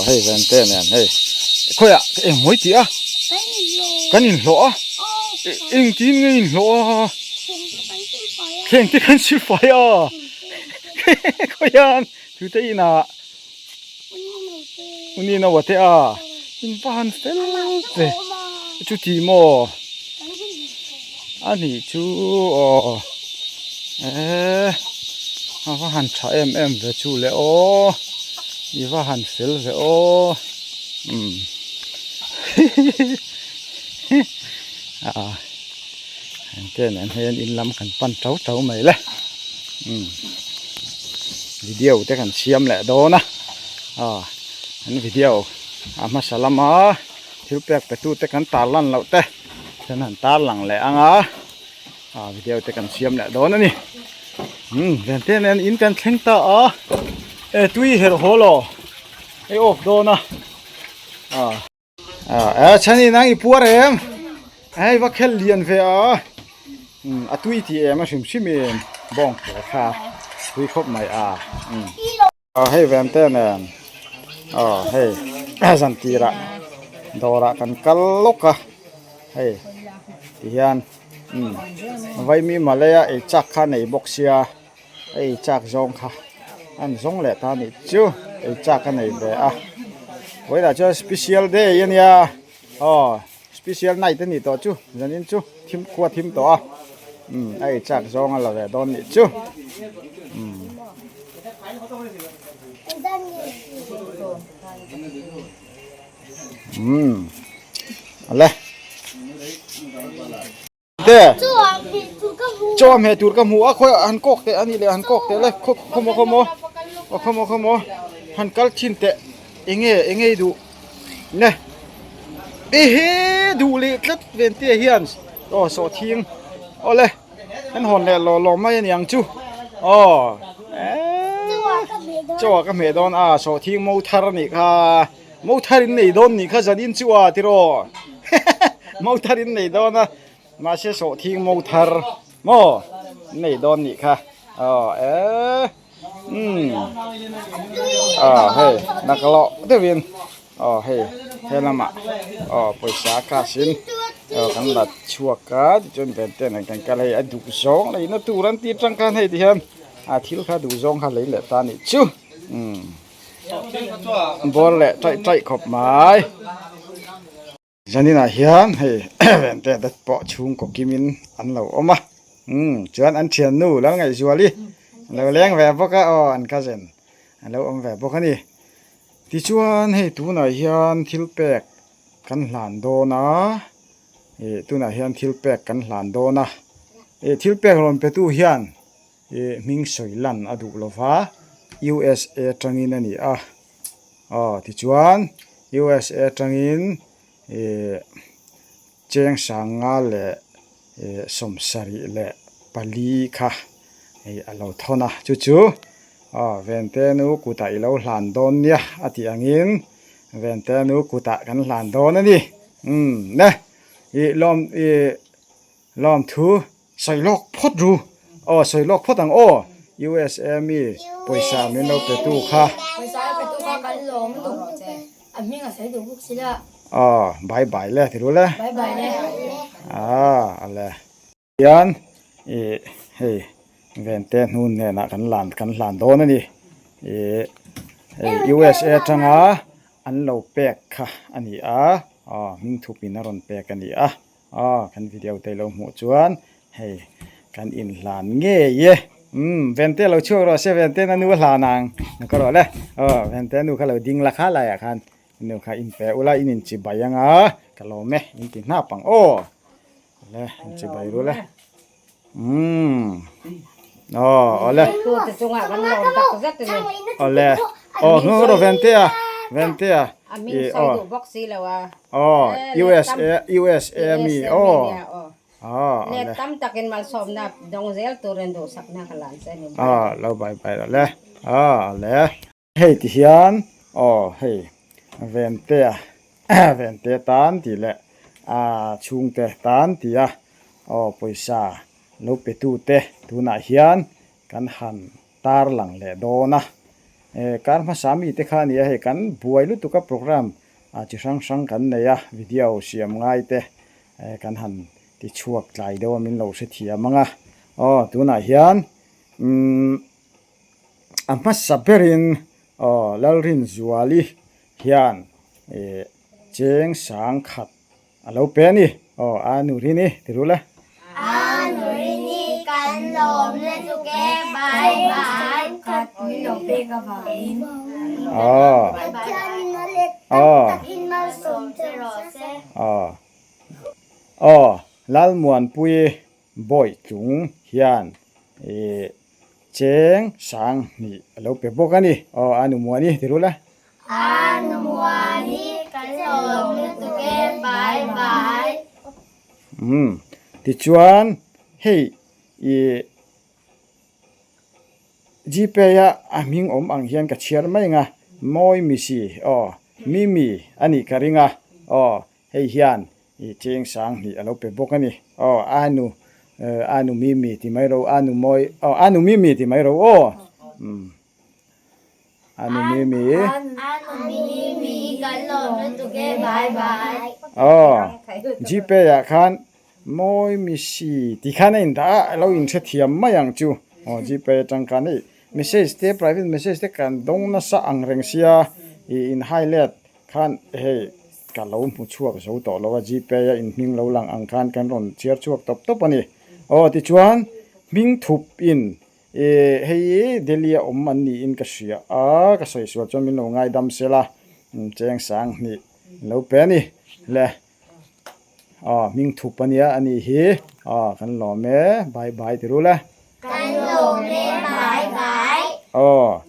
Hei vente nen hei khawiah eng mawi tih a kan inhlawh a engtin nge inhlawh a thleng te kan sil fai a khawiah tute inah uni no te a in va han fel ve chuti maw a nih chu aw eee a va han tha em em ve chu le aw i va han fel ve aw umm hihi ah engte nen hian in lam kan pan tau tau mai le umm video te kan siam leh dawn a ah an video a hmasa lama thil pek pe tu te kan tar lan loh te. Chuan han tar lang leh ang a ah video te kan siam leh dawn a ni umm ven te nen in kan thleng ta a e tui herh haw lo ei off dawn a ah ah e chhani nang i puar em hei va khel lian ve a umm a tui tih em a hrim hrim in bawng te kha tui khawp mai a umm. Aw hei ven te nen aw hei zan tirah dawrah kan kal lawk a hei tihian umm vaimi malay a ei chak kha nei bawk sia ei chak zawng kha an zawng leh ta anih chu ei chak a nei ve a vawiinah chuan special day a nia aw special night a nih tawh chu zanin chu thim khua thim tawh a umm a ei chak zawng a la ve dawn nih chu umm. Umm ale te chaw a hmeh tur ka hmu a khawi han kawk teh ani leh han kawk teh le khaw khawmaw khawmaw aw khawmaw khawmaw han kal thin teh enge enge i duh ne ehe duh leh tlat ven te hian aw sawhthing awle Kan hawn leh lawh lawh mai a ni ang chu aw chaw ah ka hmeh dawn a sawhthing mo thar a nih kha mo thar in nei dawn nih kha zan in chu a tiraw mo thar in nei dawn a mahse sawhthing mo thar maw in nei dawn nih kha aw eh umm aw hei naklawh deuhin Aw hei he lamah aw pawisa cash in aw kan la chhuak a tichuan ven te nen kan kal a hei a duh zawng leina tur an tih atang khan hei tihian a thil kha duh zawng kha lei leh ta anih chu umm bawr leh taih taih khawp mai. Zaninah hian hei ven te te pawh chhungkaw kimin an lo awm a umm chuan an thiannu Lalngaihzuali a lo leng ve bawk a aw an cousin a lo awm ve bawk a ni tichuan hei tunah hian thil pek kan hlan dawn a ih tunah hian thil pek kan hlan dawn a ih thil pek rawn pe tu hian ih hming sawi lan a duh lo va USA atangin a ni a. Aw tichuan USA atangin ih cheng sanga leh ih sawmsarih leh pali kha ih a lo thawn a chu chu aw Ventenu kutah i lo hlan dawn nia a tih angin Ventenu kutah kan hlan dawn a ni umm ne ih lawm ih lawmthu Sawi lawk phawt ru. Aw sawi lawk phawt ang aw. USA mi pawisa min lo pe tu kha. Pawisa lo pe tu kha kan lawm lutuk che. A hming a sawi duh bawk si la. Aw bye bye le ti ru le. Bye bye le. Ah ale. Hian i hei vente hnun hnenah kan lan kan hlan dawn a ni. I hei USA atanga an lo pek kha a ni a. Aw hming thup in a rawn pek a ni a. Aw kan video te lo hmuh chuan hei kan inhlan ngei e umm Vente lo chhuak rawh se Vente na nu a hlan ang na ka rawh le aw Vente nu kha lo ding la kha laiah khan nu kha in pe ula in inchi bai anga ka lawm e in ti hnap ang aw le inchi bai ru le umm aw awle awle aw hnung rawh Vente a Vente a i aw Aw USA USA mi aw aw Let tam takin malsawmna dawng zel turin duhsakna ka lan che ni. Aw lo bai bai rawh le aw le. Hei ti hian aw hei Ventea Vente tan tih leh a chhungte tan tia aw pawisa lo pe tute tunah hian kan han tar lang leh dawn a. Kar hmasa mite kha a ni a, hei kan buai lutuk a program chi hrang hrang kan nei a, video siam ngai te kan han ti chhuak tlai deuh a min lo hrethiam ang a. Aw tunah hian umm a hmasa berin aw Lalrinzuali hian ih cheng sang khat A lo pe a ni. Aw, a nu rin i, ti rul e. A nu rin i, kan lawm lutuk e, bye bye. Khat min lo pek avangin. Aw. Pathian in a let tam takin malsawm che rawh se. Aw. Aw, Lalmuanpui Bawitlung hian i cheng sang hnih a lo pe bawk a ni. Aw, a nu Muani, ti rul e. A nu Muani, kan lawm lutuk e, bye bye. Umm, tichuan hei i Gpay a a hming awm ang hian ka chhiar mai ang a, Mawi Misi, aw, Mimi a nih ka ring a, aw, Hei hian i cheng sang hnih a lo pe bawk a ni. Aw, a nu, a nu Mimi ti mai ro, a nu Mawi, aw, a nu Mimi ti mai ro aw. Umm, a nu Mimi. A nu Mimi kan lawm lutuk e, bye bye. Aw, Gpay ah khan Mawi Misi ti khan a indah a, a lo inhrethiam mai ang chu. Aw, Gpay atang khan hei message te, private message te kan dawng nasa ang reng sia, i in highlight Khan hei ka lo hmu chhuak zo tawh lo a, Gpay a inhming lo lang ang khan kan rawn chhiar chhuak tawp tawp a ni. Aw tichuan hming thup in ih hei Delhi a awm an niin ka hria a, ka sawi sual chuan min lo ngaidam sel a, cheng sang hnih lo pe a ni le. Aw hming thup a nia a nih hi, aw kan lawm e, bye bye ti rul e. Kan lawm e, bye bye. Aw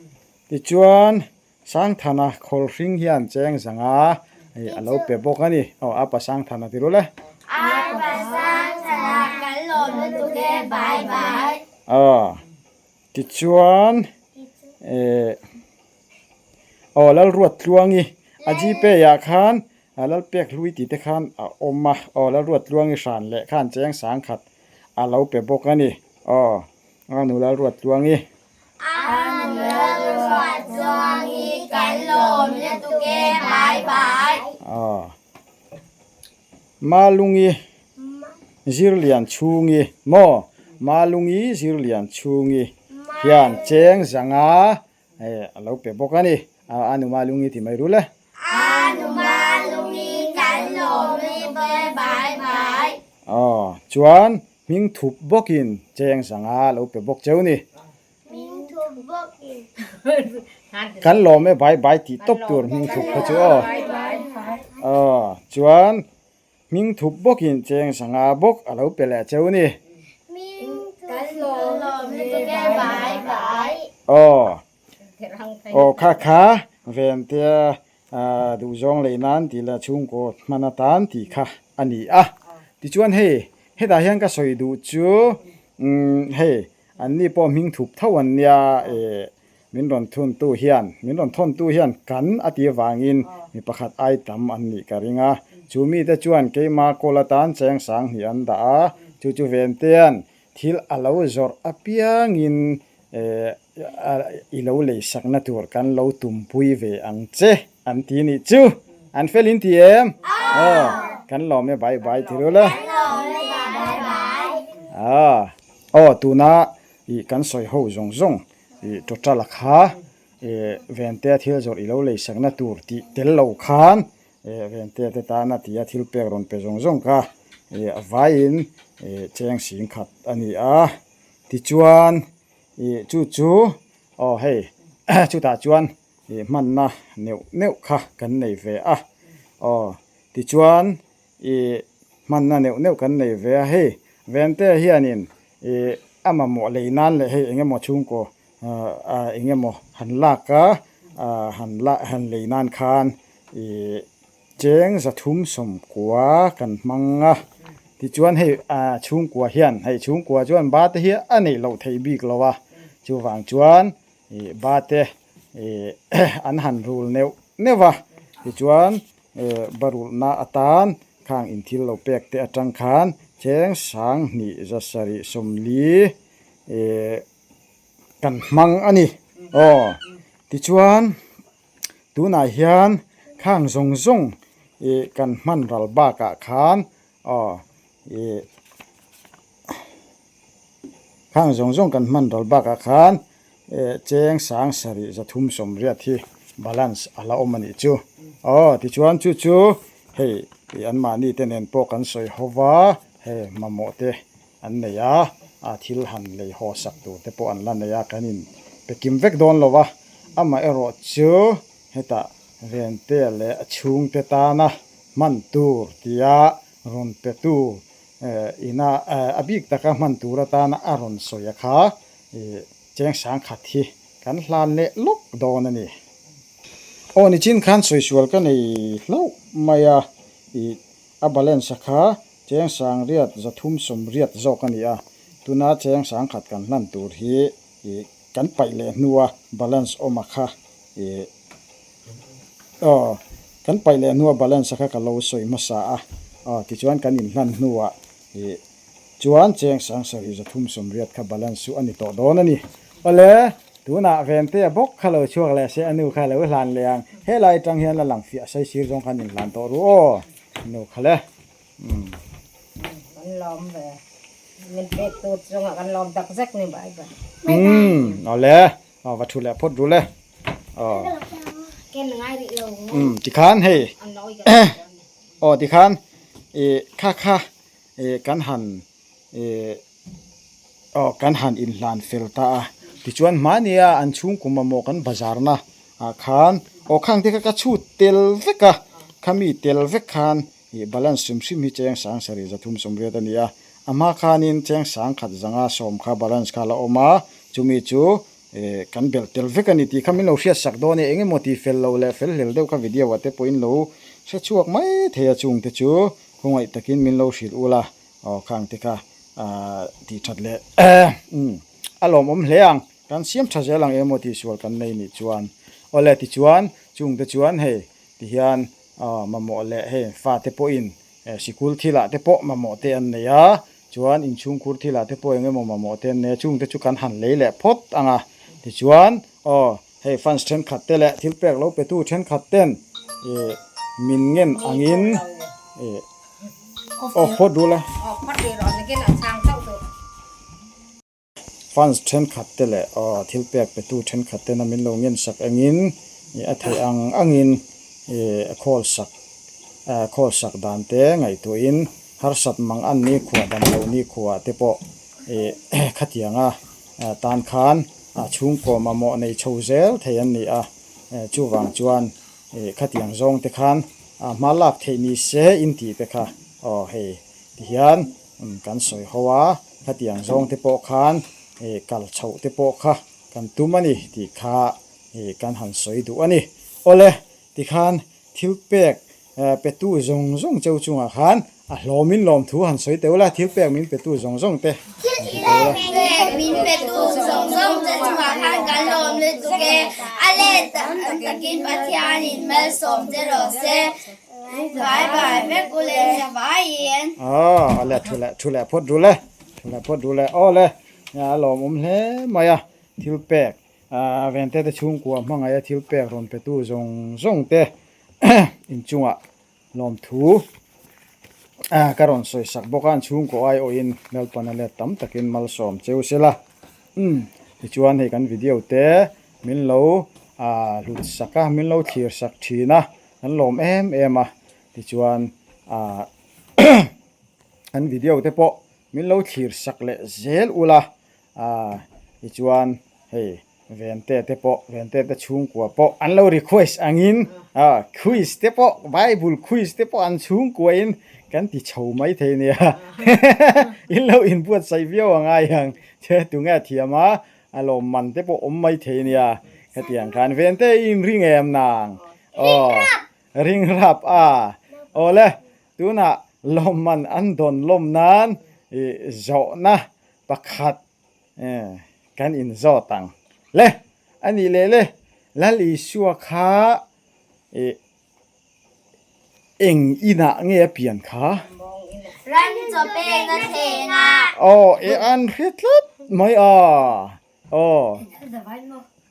tichuan Sangthana khawl hring hian cheng zanga a lo pe bawk a ni. Aw, Apa Sangthana ti rul e. Apa Sangthana kan lawm lutuk e, bye bye. Aw, tichuan eh aw Lalruattluangi a Gpay ah khan Lalpek hlui tih te khan a awm a, aw Lalruattluangi hran leh khan cheng sangkhat a lo pe bawk a ni. Aw, a nu Lalruattluangi. Malungi Zirlian chhungi maw Malungi Zirlian chhungi hian cheng zanga a lo pe bawk a ni. A nu Malungi ti mai rul e. Chuan hming thup bawkin cheng zanga lo pe bawk cheu ni. Hming thup bawk in. Kan lawm e bye bye tih tawp tur hming thup kha chu aw. Aw chuan hming thup bawk in cheng sanga bawk a lo pe leh cheu ni. Hming kan lawm lutuk e bye bye. Aw aw kha kha ven te duhzawng lei nan tih leh chhungkaw hman atan tih kha a ni a. Tichuan hei hetah hian ka sawi duh chu umm hei An ni pawh hming thup tho an nia eh min rawn thuntu hian min rawn thawntu hian kan a tih avangin mi pakhat ai tam an nih ka ring a. Chu mite chuan keima kawl atan cheng sang hnih an dah a, chu chu Ventea'n thil a lo zawrh apiangin eh i lo leisakna tur kan lo tumpui ve ang che an ti nih chu. An fel in ti em? Aw kan lawm e bye bye ti rul a. Kan lawm e bye bye. Aw. Aw tuna ih kan sawi ho zawng zawng ih total a kha ih Ventea thil zawrh i lo leisakna tur tih tel lo khan ih Ventea te tana tia thil pek rawn pe zawng zawng kha ih a vaiin ih cheng sing khat a ni a tichuan ih chu chu aw hei chutah chuan ih hmanna neuh neuh kha kan nei ve a aw tichuan Ih hmanna neuh neuh kan nei ve a, hei Vente hianin ih a mamawh lei nan leh hei eng emaw chhungkaw ah eng emaw han lak a, ah han la han lei nan khan ih cheng zathum sawmkua kan hmang a, tichuan hei ah chhungkua hian hei chhungkua chuan ba te hi a neih loh theih bik lo a, chuvang chuan ih ba te ih an han rul neuh neuh a, tichuan Barulhna atan khang inthil lo pek te atang khan cheng sang hnih za sarih sawmli kan hmang a ni. Aw. Tichuan tunah hian khang zawng zawng ih kan hman ral bakah khan aw ih khang zawng zawng kan hman ral bakah khan eh cheng sang sarih zathum sawmriat hi balance a la awm a nih chu aw tichuan chu chu hei ih anmahni te nen pawh kan sawi ho va hei mamawh te an nei a a thil han lei haw sak tur te pawh an la nei a kan in pe kim vek dawn lo va amaherawh chu hetah Vente leh a chhungte tana hman tur tia rawn petu eh ina eh a bik taka hman tur atana a rawn sawi a kha ih cheng sangkhat hi kan hlan leh lawk dawn a ni. Aw nichin khan sawi sual ka nei hlauh mai a ih a balance a kha cheng sangriat zathum sawmriat zawk a ni a tuna cheng sangkhat kan hlan tur hi ih kan paih leh hnua balance awm a kha ih aw kan paih leh hnua balance a kha ka lo sawi hmasa a aw tichuan kan inhlan hnuah ih chuan cheng sang sarih zathum sawmriat kha balance chu a ni tawh dawn a ni. Awle tunah Ventea bawk kha lo chhuak leh se a nu kha lo hlan leh ang helai atang hian la lang fiah sai sir zawng khan inhlan tawh ru aw nu kha le. Umm. Kan lawm ve. Min pek tur chungah kan lawm tak zek ni bai bai. Umm awle aw va thu leh phawt ru le aw. Ken ngai rih lo. Umm tikhan hei aw tikhan ih kha kha ih kan han ih aw kan han inhlan fel ta a tichuan hmania an chhungkaw mamawh kan bazar na ah khan aw khang te kha ka chhut tel vek a khami tel vek khan Ih balance hrim hrim hi cheng sang sarih zathum sawmriat a ni a, a hma khanin cheng sang khat zanga sawm kha balance kha a la awm a, chumi chu eh kan belh tel vek a ni tih kha min lo hriat sak dawn e, eng emaw tih fel lo leh fel hlel deuh kha video ah te pawhin lo hre chhuak mai thei a chung te chu khawngaih takin min lo hrilh ul a, aw khang te kha ah tih that leh umm a lawmawm hle ang, kan siam tha zel ang emaw tih sual kan nei nih chuan awle tichuan chung te chuan hei Tihian mamawh leh hei fate pawhin sikul thilah te pawh mamawh te an nei a, chuan inchhungkhur thilah te pawh eng emaw mamawh te an nei a, chungte chu kan han lei leh phawt ang a. Tichuan aw hei funds thenkhat te leh thil pek lo petu thenkhat ten ih min ngen angin ih aw phawt rul a. Fans thenkhat te leh aw thil pek petu thenkhat tena min lo ngen sak engin ih a theih ang angin ih a khawl sak ah khawl sak dan te ngaihtuahin harsat mang an ni khuah dam loh ni khuah te pawh ih khatianga tan khan a chhungkaw mamawh nei chho zel thei an ni a chuvang chuan ih khatiang zawng te khan a hma lak theih ni se in tih te kha aw hei tihian Kan sawi ho a, khatiang zawng te pawh khan ih kal chhoh te pawh kha kan tum a ni tih kha ih kan han sawi duh a ni. Awle, tikhan thil pek petu zawng zawng cheu chungah khan a hlawmin lawmthu han sawi teuh la, thil pek min petu zawng zawng te han ti teuh la. Thil pek min petu zawng zawng te chungah khan kan lawm lutuk e, a let takin Pathianin malsawm che rawh se. Vai vai vek u le nia vaiin. Aw a le thu leh thu leh phawt ru le thu leh phawt ru le aw le a lawmawm hle mai a thil pek ah vente te chhungkua hmangaih a thil pek rawn pe tu zawng zawng te inchungah lawmthu ah ka rawn sawi sak bawk a an chhungkaw aiawhin Lalpana let tam takin malsawm cheu sela. Umm tichuan hei kan video te min lo ah hlut sak a min lo thlir sak thin a kan lawm em em a tichuan ah an video te pawh min lo thlir sak leh zel ula ah tichuan hei Vente te pawh Vente te chhungkua pawh an lo request angin ah quiz te pawh bible quiz te pawh an chhungkua in kan ti chho mai thei nia in lo inbuatsaih viau a ngai ang che tunge a thiam a a lawm man te pawh awm mai thei nia hetiang khan Vente i inring em nang aw ring rap a awle tunah lawmman an dawn lawm nan ih zawhna pakhat Kan inzawt ang. Le! A nih leh le, Lal Isua kha ih eng inah nge a pian kha? Ran chaw pek a thleng a. Aw, e an hre tlat mai a. Aw.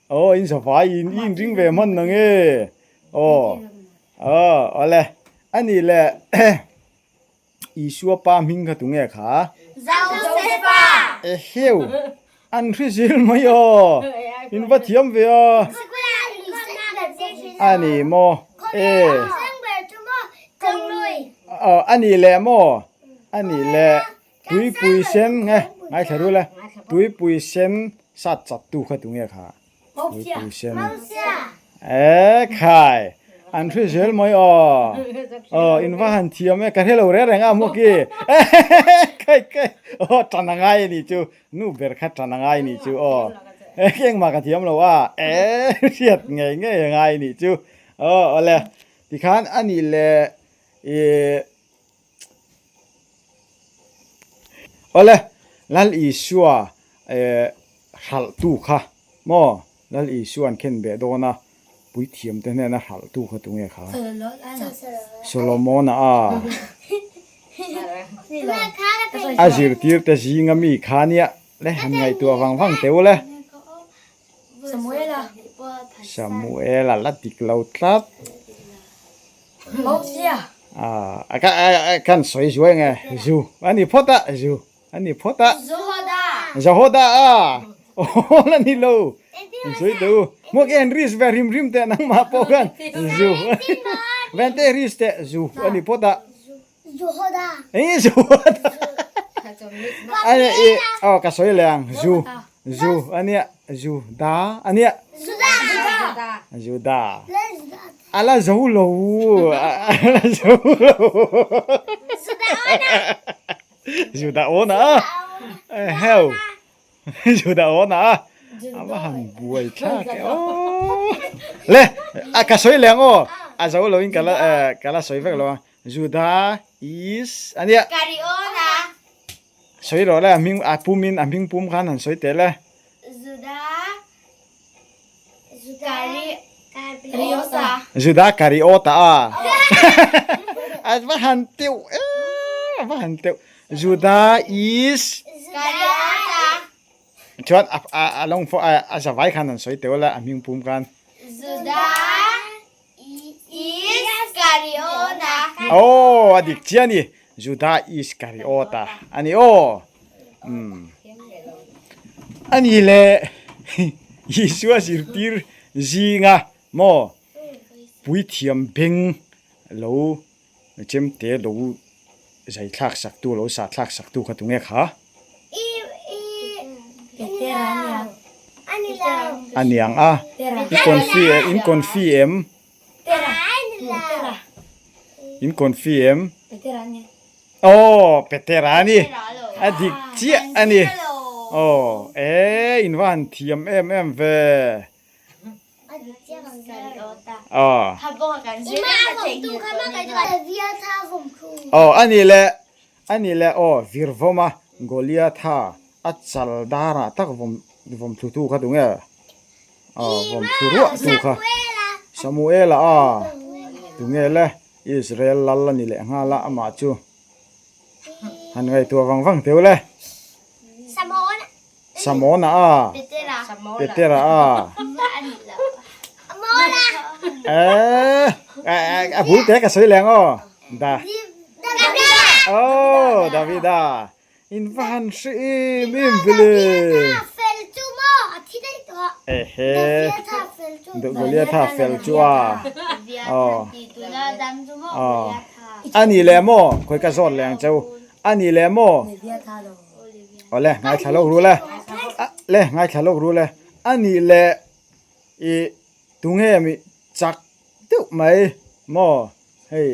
Aw in zavai in i inring ve hman na nge? Aw aw awle ani le Isua pa hming kha tunge kha? Josefa! Eheu! An hrisil mai aw! In va thiam ve a! A ni maw? E! Aw a ni leh maw? A ni leh tuipui sen nge ngaithla rul e tuipui sen sat chat tu kha tunge kha? Tuipui sen. E khai an hri zel mai aw aw in va han thiam e ka hre lo reng reng a maw ki kai kai aw tan a ngai a ni chu nu ber kha tan a ngai a ni chu aw engmah ka thiam lo a e hriat ngei ngei a ngai a ni chu aw awle tikhan a nih leh ih Awle, Lal Isua hralhtu kha maw? Lal Isua an khen beh dawn a, puithiamte hnena hralhtu kha tunge kha? Solomona a. A zirtirte zinga mi kha nia le, han ngaihtuah vang vang teh u le. Samuela la dik lo tlat. Kan sawi zuai nge zu a ni phawt a zu a ni phawt a Zahoda a aw la ni lo sawi teh u hmuak en risk ve rim rim teh nangmah pawh khan zu vente risk teh zu a ni phawt a Eng Zuhoda a ni aw ka sawi leh ang zu zu a nia Juda a nia Juda a la zo lo a la zo lo Juda awn a heu Juda awn a a va han buai thlak e aw le a ka sawi leh ang aw a zo lo in ka la ka la sawi vek lo ang Juda is a nia. Kariona. Sawi rawh le a hming a pum in a hming pum khan han sawi teh le. Juda Kariota. Juda Kariota a. A va han teuh em a va han teuh. Juda is. Kariota. Chuan a a a lawng fawh a a zavai khan han sawi teuh le a hming pum khan. Juda Iskariota. Aw, a dik chiah a ni. Juda Iskariota a ni aw. Umm. A ni le Isua zirtir zinga maw puithiam beng lo chemte lo zai thlak sak tu lo sah thlak sak tu kha tunge kha? A niang a, i confi in confi em? In confi em? Aw Petera a ni, a dik chiah a ni. Aw e in va han thiam em em ve. Aw. Aw a ni le a ni le aw virvawma Goliatha a chal darah tak vawm vawm thlu tu kha tunge aw vawm thlu ruah tu kha Samuela a tunge le Israel lal a ni leh nghal a amah chu han ngaihtuah vang vang teuh le. Samona a Petera a eh a bul te ka sawi leng aw da oh Davida in va han hre em em vele ehe Goliatha fel chu a aw aw ani leh maw khawi ka zawt leh ang cheu ani leh maw Awle ngaithla lawk ru le le ngaithla lawk ru le a nih leh ih tunge mi chak deuh mai maw hei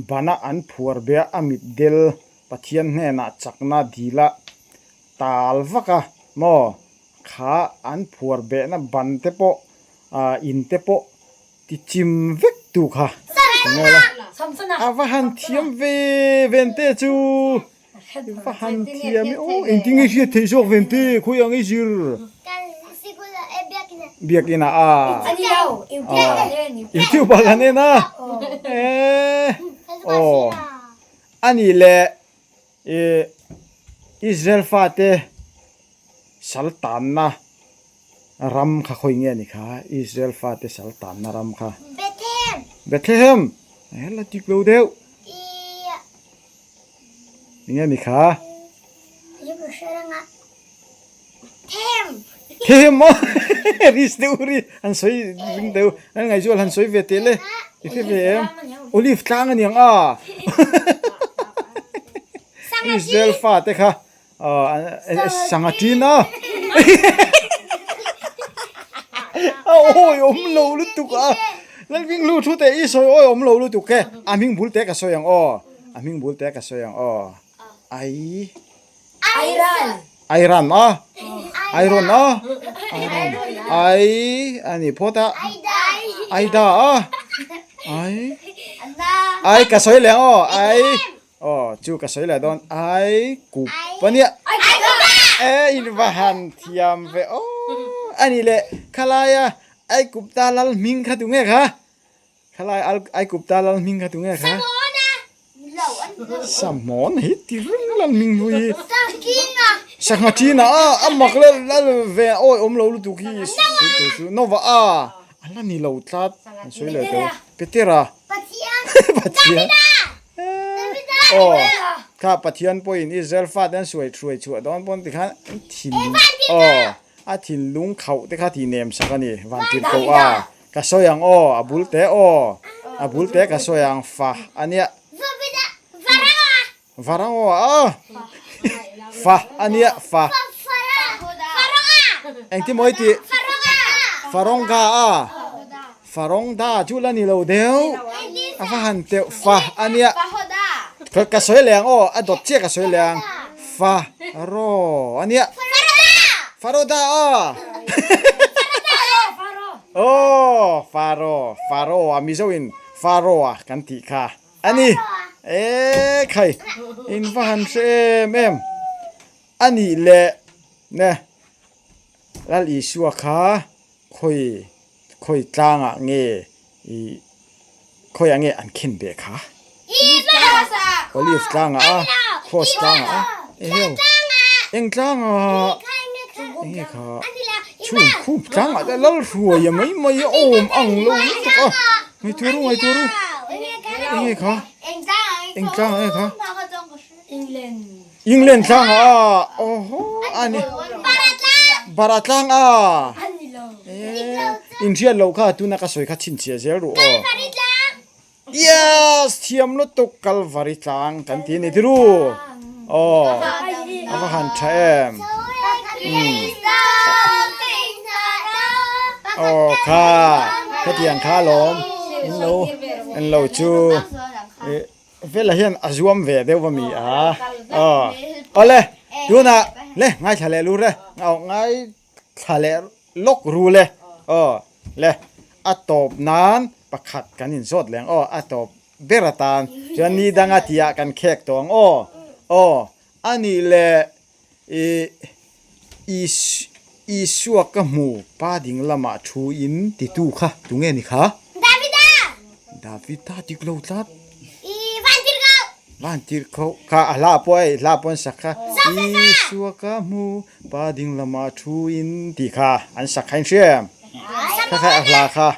bana an phuar bia a mit del Pathian hnenah chakna dila tal vak a maw kha an phuar behna ban te pawh ah in te pawh ti chim vek tu kha tunge la a va han thiam ve ven te chu. Va han thiam e aw engtin nge hriat theih zawk ven te khawi ang i zir biakin ah a youtube ah kan en a eh aw ani leh ih Israel fate sal tanna. Ram kha khawi nge ni kha Israel fate sal tanna ram kha. Bethlehem. Bethlehem. Hela tik lo deuh. Enge ni kha? Them maw? Ris deuh ri han sawi ring deuh an ngaihzual han sawi ve teh le i hre ve em? Olive tlang a niang a Israel fate kha sangha ṭin a a awi awm lo lutuk a Lalving lu thu teh i sawi awi awm lo lutuk e a hming bul teh ka sawi ang aw a hming bul teh ka sawi ang aw ai Iron Iron a Iron a Iron ai a ni phawt a Aida a ai ai ka sawi leh ang aw ai Aw chu ka sawi leh dawn ai kup a nia e in va han thiam ve aw a ni leh khalaia ai kup ta lal hming kha tu nge kha khalai ai kup ta lal hming kha tu nge kha Samhawn hi ti reng lal hming hu hi Sangha ṭina a a mak leh lal ve awi awm lo lutuk hi chu Nova a a la ni lo tlat an sawi leh tawh Petera Pathian Aw kha Pathian pawhin Israel fate an suai hruai chhuah dawn pawn tikhan an thin aw a thinlung khauh te kha tih nem sak a ni van tir koh a ka sawi ang aw a bul te aw a bul te ka sawi ang fa a nia varang aw a fa a nia fa engtin maw i tih farawngka a. Farawngda chu la ni lo deuh a va han teuh fa a nia ka sawi leh ang aw a dawt chiah ka sawi leh ang fa raw a nia farawda a aw faraw faraw a mizo in faraw a kan tih kha a ni e khai in va han hre em em a nih leh ne Lal Isua kha Khawi khawi tlangah nge i khawiah nge an khen beh kha? Olive tlangah a, Cross tlangah a, eheu eng tlangah enge kha chhung khup tlangah te lal hruai a mai mai a awm ang lo lutuk a, ngaihtuah ru ngaihtuah ru enge kha eng tlangah nge kha? England tlangah a awhaw a ni Bara tlang a eh inhriat loh kha tuna ka sawi kha chhinchhiah zel ruh aw Yes thiam lutuk Kalvari tlang kan ti a ni tiru aw a va han tha em aw kha khatiang kha alawm in lo en lo chu eh. Vela hian a zuam ve deuh a mi a, aw awle tunah le ngaithla leh lut e, aw ngaithla leh lawk rul e, aw le a tawp nan pakhat kan inzawt leh ang aw a tawp ber atan chuan ni danga tihah kan khek tawh ang aw, aw a nih leh ih Isua ka hmu pa ding lamah thu in titu kha tunge ni kha? Davida! Davida dik lo tlat. I van tir ko. Van tir ko kha a hla pawh hei hla pawh an sak kha. Isua ka hmu pa ding lamah thu in tih kha an sak kha in hria em? Kha kha a hla kha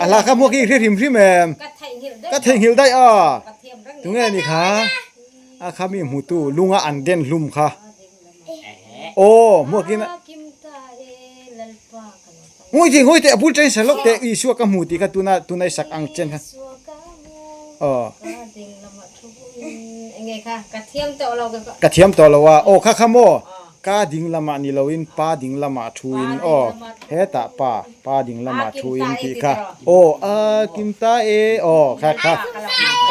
a hla kha hmuak hi i hre hrim hrim em? Ka theihnghilh daih a. Tunge ni kha? A kha mi hmutu lunga an den hlum kha. Aw hmuakin a Ngawi teh ngawi teh a bul ṭain sa lawk teh Isua ka hmu tih kha tuna tuna i sak ang chen kha Aw Ka thiam tawh lo a aw kha kha maw ka ding lamah ni loin pa ding lamah thuin aw hetah pa pa ding lamah thuin tih kha aw a kim ta e aw kha kha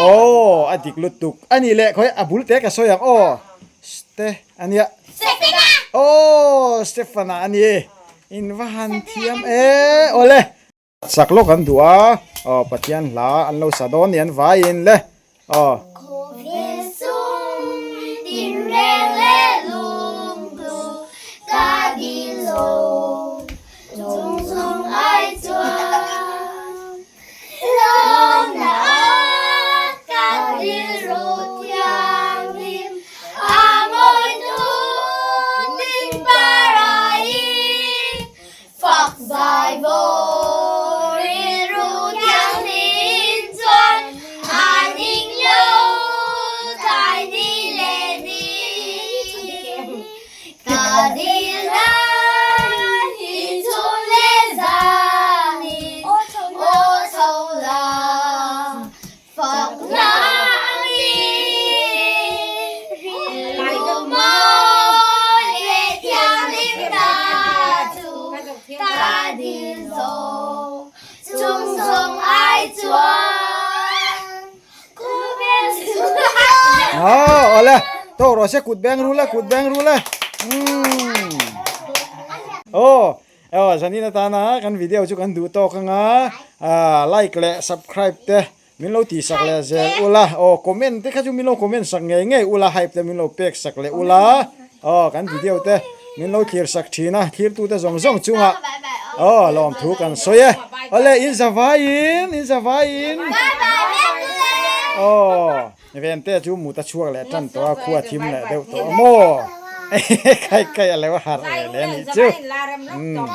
aw a dik lutuk a nih leh khawi a bul teh ka sawi ang aw. Ste a nia. Stefana! Aw, Stefana a ni. In va han thiam e. Awle. Sak lawk an duh a. Aw, Pathian hla an lo sa dawn ni an vaiin le. Aw. Khawvel sum tinreng leh lungtu ka dil lo chung chung ai chuan. Lawmna ka rilru thianghlim a mawi tu tin parai fak Awle tawk rawh se kut beng rul e kut beng rul e. Umm. Aw aw zanin atana kan video chu kan duh tawk anga like leh subscribe te min lo tih sak leh zel ula aw comment te kha chu min lo comment sak ngei ngei ula hype te min lo pek sak leh ula aw kan video te min lo thlir sak thin a thlir tu te zawng zawng chungah aw lawmthu kan sawi e awle in zavai in in zavai in aw ven te chu mut a chhuak leh tan tawh a khua thim leh deuh tawh a maw kai kai a lo harh ve leh a nih chu umm.